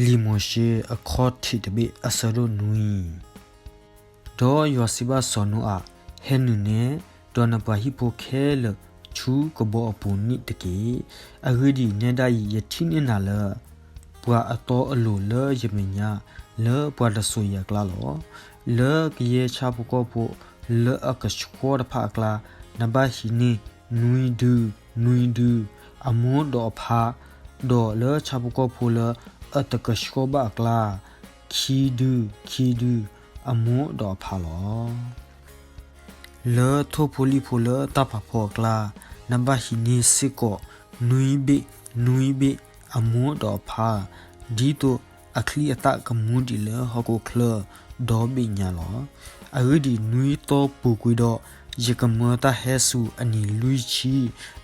လံာ်မိၤၡ့အခီၣ်ထံးတဘ့ၣ်အဆၢဒိၣ်နွံ. ဒီးယွၤစံးဘၣ်စီၤနိအၤ, ဟဲနုာ်နဲ, ဒီးနပှၤဟံၣ်ဖိခဲလၢာ်ဆူကဘီအပူၤန့ၣ်တက့ၢ်. အဂ့ၢ်ဒ်အံၤ, နဲဒၣ်အံၤ ယထံၣ်န့ၢ်နၤလၢ ပှၤအတီအလိၤလၢယမဲာ်ညါ, လၢပှၤတစိၤယၤအကျါလီၤ. လၢကယဲၢ်ဆၣ်ဖိကီၢ်ဖိလၢအကဆှီတဖၣ်အကျါ, နဘၣ်ဟံးန့ၢ် နွံဒု, နွံဒု, အမိၢ်ဒီးအဖါ, ဒီးလၢဆၣ်ဖိကီၢ်ဖိလၢအတကဆှီဘၣ်အကျါ, ခံဒု, ခံဒု, အမိၢ်ဒီးအဖါလီၤ. လၢထိၣ်ဖိလံၣ်ဖိလၢတၢ်ဖးဖီအကျါ, နဘၣ်ဟံးန့ၢ်စ့ၢ်ကီး နွံဘ့ၣ်, နွံဘ့ၣ်, အမိၢ်ဒီးအဖါ, ဒ်သိးအချံအသၣ်ကမူဒံးလၢဟီၣ်ခိၣ်ချၢဒီဘ့ၣ်ညါလီၤ. အဂ့ၢ်ဒ်အံၤ, နွံသီပူၤကွံာ်ဒီး, ယကမၢတၢ်ဟဲစူၤအနံၤလွံၢ်ဆံ,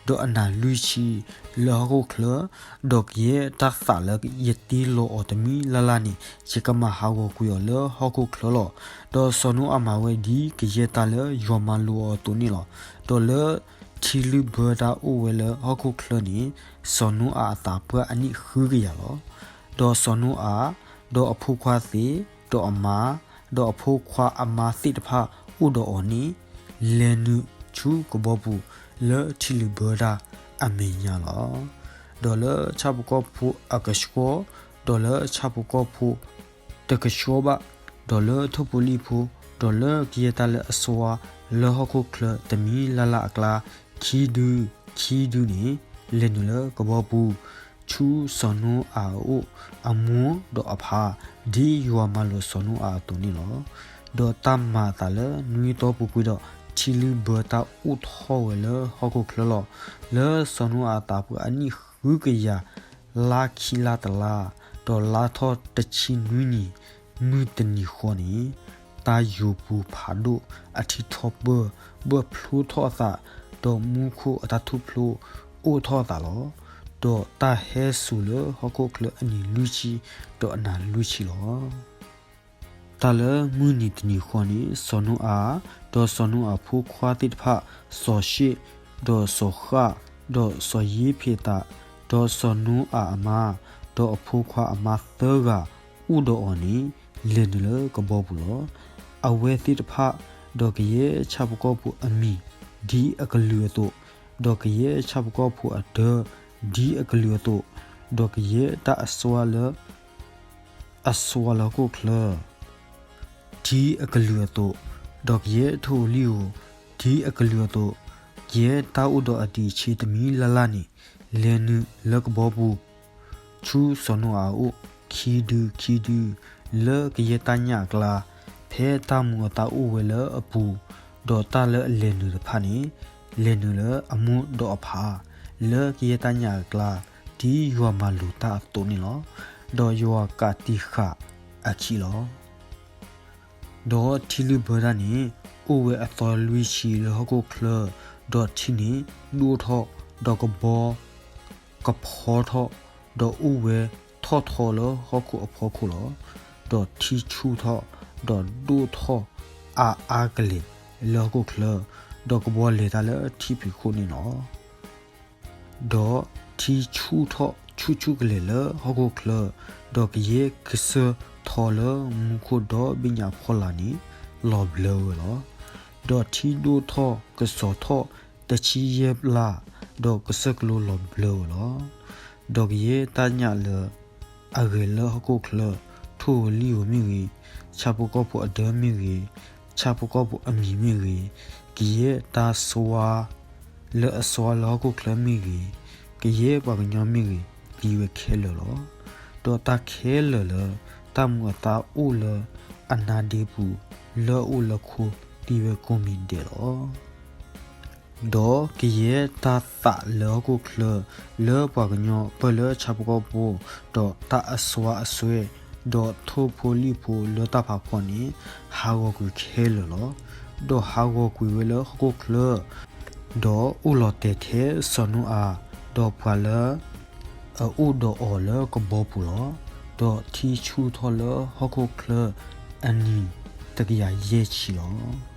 ဒီးအနၤလွံၢ်ဆံ, လၢဟီၣ်ခိၣ်ချၢ, ဒီးကယဲၢ်တၢ်သးလၢယတ့လီၤအီၤတမံၤလၢ်လၢ်န့ၣ်, ယကမၤဟးဂီၤကွံာ်အီၤလၢဟီၣ်ခိၣ်ချၢလီၤ. ဒီးစီၤနိအၤမၤဝဲဒ်ကယဲၢ်တၢ်လၢယွၤမၤလိာ်အီၤအသိးန့ၣ်လီၤ. ဒီးလၢထံလုၢ်ဘၢတၢ်အိၣ်ဝဲလၢဟီၣ်ခိၣ်ချၢန့ၣ်, စီၤနိအၤအသးပှၢ်အနံၣ်ဃုကယၤလီၤ. ဒီးစီၤနိအၤ, ဒီးအဖိခွါသ့ၣ်, ဒီးအမါ, ဒီးအဖိခွါအမါသ့ၣ်တဖၣ်အိၣ်ဒီးအီၤန့ၣ်, လဲၤနုာ်ဆူကဘီပူၤလၢထံလုၢ်ဘၢတၢ်အမဲာ်ညါလီၤ. ဒီးလၢဆၣ်ဖိကီၢ်ဖိအကဆှီ, ဒီးလၢဆၣ်ဖိကီၢ်ဖိတကဆှီဘၣ်, ဒီးလၢထိၣ်ဖိလံၣ်ဖိ, ဒီးလၢကယဲၢ်တၢ်လၢအစှၤလၢဟီၣ်ခိၣ်ချၢတမံၤလၢ်လၢ်အကျါ, ခံဒု, ခံဒုန့ၣ်, လဲၤနုာ်လၢကဘီပူၤ, ဆူစီၤနိအၤအအိၣ်, အမိၢ်ဒီးအဖါ, ဒ်ယွၤမၤလိာ်စီၤနိအၤအသိးန့ၣ်လီၤ. ဒီးတၢ်မၤအသးလၢနွံသီပူၤကွံာ်ဒီး, ထံလုၢ်ဘၢတၢ်အိၣ်ထီၣ်ဝဲလၢဟီၣ်ခိၣ်ချၢလီၤ. လၢစီၤနိအၤအသးပှၢ်အနံၣ်ဃုကယၤ, လါခံလါတလါ, ဒီးလါထီၣ်တဆံနွံနံၤ, မုၢ်တနံၤဃီန့ၣ်, တၢ်ယိာ်ပူၤဖးဒိၣ်အထံထီၣ်ပၢၢ်, ဘၢၣ်ဖျိထီၣ်အသး, ဒီးမူခိၣ်အတၢ်ထူၣ်ဖျိအိၣ်ထီၣ်အသးလီၤ. ဒီးတၢ်ဟဲစူၤလၢဟီၣ်ခိၣ်ချၢအနံၤလွံၢ်ဆံ, ဒီးအနၤလွံၢ်ဆံလီၤ. တၢ်လၢမုၢ်နံၤတနံၤဃီန့ၣ်, စီၤနိအၤ, ဒီးစီၤနိအၤအဖိခွါသ့ၣ်တဖၣ်, စီၤၡ့ၣ်, ဒီးစီၤဃၣ်, ဒီးစီၤယ့ဖ့းသး, ဒီးစီၤနိအၤအမါ, ဒီးအဖိခွါအမါသၢဂၤအိၣ်ဒီးအီၤန့ၣ်, လဲၤနုာ်လၢကဘီပူၤလီၤ. အဝဲသ့ၣ်တဖၣ်, ဒီးကယဲၢ်ဆၣ်ဖိကီၢ်ဖိအမံၤ, ဒ်အကလုာ်အသိး, ဒီးကယဲၢ်ဆၣ်ဖိကီၢ်ဖိအဒၢ, ဒ်အကလုာ်အသိး, ဒီးကယဲၢ်တၢ်အစှၤလၢ အစှၤလၢဟီၣ်ခိၣ်ချၢ ဒ်အကလုာ်အသိး, ဒီးကယဲၢ်ထိၣ်ဧိၤလံၣ်ဧိၤ, ဒ်အကလုာ်အသိး, ကယဲၢ်တၢ်အိၣ်ဒီးအဒံးအဆ့တမံၤလၢ်လၢ်န့ၣ်, လဲၤနုာ်လၢကဘီပူၤ, ဆူစီၤနိအၤအအိၣ်, ခံဒု, ခံဒု, လၢကယဲၢ်တၢ်ညၣ်အကျါ, ဖဲတၢ်မူအသါအိၣ်ဝဲလၢအပူၤ, ဒီးတၢ်လၢအလဲၤနုာ်တဖၣ်န့ၣ်, လဲၤနုာ်လၢအမိၢ်ဒီးအဖါ, လၢကယဲၢ်တၢ်ညၣ်အကျါ, ဒ်ယွၤမၤလိာ်တၢ်အသိးန့ၣ်လီၤ. ဒီးယွၤကးတံာ်ဃာ်အခံလီၤ. ဒီးထံလုၢ်ဘၢတၢ်န့ၣ်, အိၣ်ဝဲအသီလွံၢ်ဆံလၢဟီၣ်ခိၣ်ချၢ, ဒီးထံန့ၣ်ဒိၣ်ထီၣ်, ဒီးကဘီကဖီထီၣ်, ဒီးအိၣ်ဝဲထီၣ်ထီလၢဟီၣ်ခိၣ်အဖီခိၣ်လီၤ. ဒီးထံဆူၣ်ထီၣ်, ဒီးဒိၣ်ထီၣ်အါအါကလဲာ်လၢဟီၣ်ခိၣ်ချၢ, ဒီးကဘီလဲၤတၢ်လၢထံဖံးခိၣ်န့ၣ်လီၤ. ဒီးထံဆူၣ်ထီၣ်ဆူၣ်ဆူၣ်ကလဲာ်လၢဟီၣ်ခိၣ်ချၢ, ဒီးကယဲၢ်ကစၢၢ်ထီလၢမူခိၣ်ဒီဘ့ၣ်ညါဖီလာ်န့ၣ်, လီၤဘျၢဝဲလီၤ. ဒီးထံဒိၣ်ထီၣ်ကစီၤထီၣ်တဆံယဲၢ်ဘျၣ်, ဒီးကစၢၢ်ကလိလီၤဘျၢဝဲလီၤ. ဒီးကယဲၢ်တၢ်ညၣ်လၢအဂဲၤလၢဟီၣ်ခိၣ်ချၢ, ထိၣ်ဧိၤလံၣ်ဧိၤမ့ၢ်ဂ့ၤ, ဆၣ်ဖိကီၢ်ဖိအဒၢမ့ၢ်ဂ့ၤ, ဆၣ်ဖိကီၢ်ဖိအမံၤမ့ၢ်ဂ့ၤ, ကယဲၢ်တၢ်စှၤလၢအစှၤလၢဟီၣ်ခိၣ်ချၢမ့ၢ်ဂ့ၤ, ကယဲၢ်ပှၤကညီမ့ၢ်ဂ့ၤ, သံဝဲခဲလၢာ်လီၤ. ဒီးတၢ်ခဲလၢာ်လၢတၢ်မူအသါအိၣ်လၢအနါဒ့ပူၤ, လၢအအိၣ်လၢခိ, သံဝဲကိးမံၤဒဲးလီၤ. ဒီးကယဲၢ်တၢ်သးလၢဟီၣ်ခိၣ်ချၢ, လၢပှၤကညီပၢၢ်လၢဆၣ်ဖိကီၢ်ဖိ, ဒီးတၢ်အစှၤအစှဲ, ဒီးထိၣ်ဖိလံၣ်ဖိလၢတၢ်ဖးဖီန့ၣ်, ဟးဂီၤကွံာ်ခဲလၢာ်လီၤ. ဒီးဟးဂီၤကွံာ်ဝဲလၢဟီၣ်ခိၣ်ချၢ, ဒီးအိၣ်လီၤတဲာ်ထဲစီၤနိအၤ, ဒီးပှၤလၢအအိၣ်ဒီးအီၤလၢကဘီပူၤလီၤ. ဒီးထံဆူၣ်ထီၣ်လၢဟီၣ်ခိၣ်ချၢအနံၤတကယၤယဲၢ်ဆံလီၤ.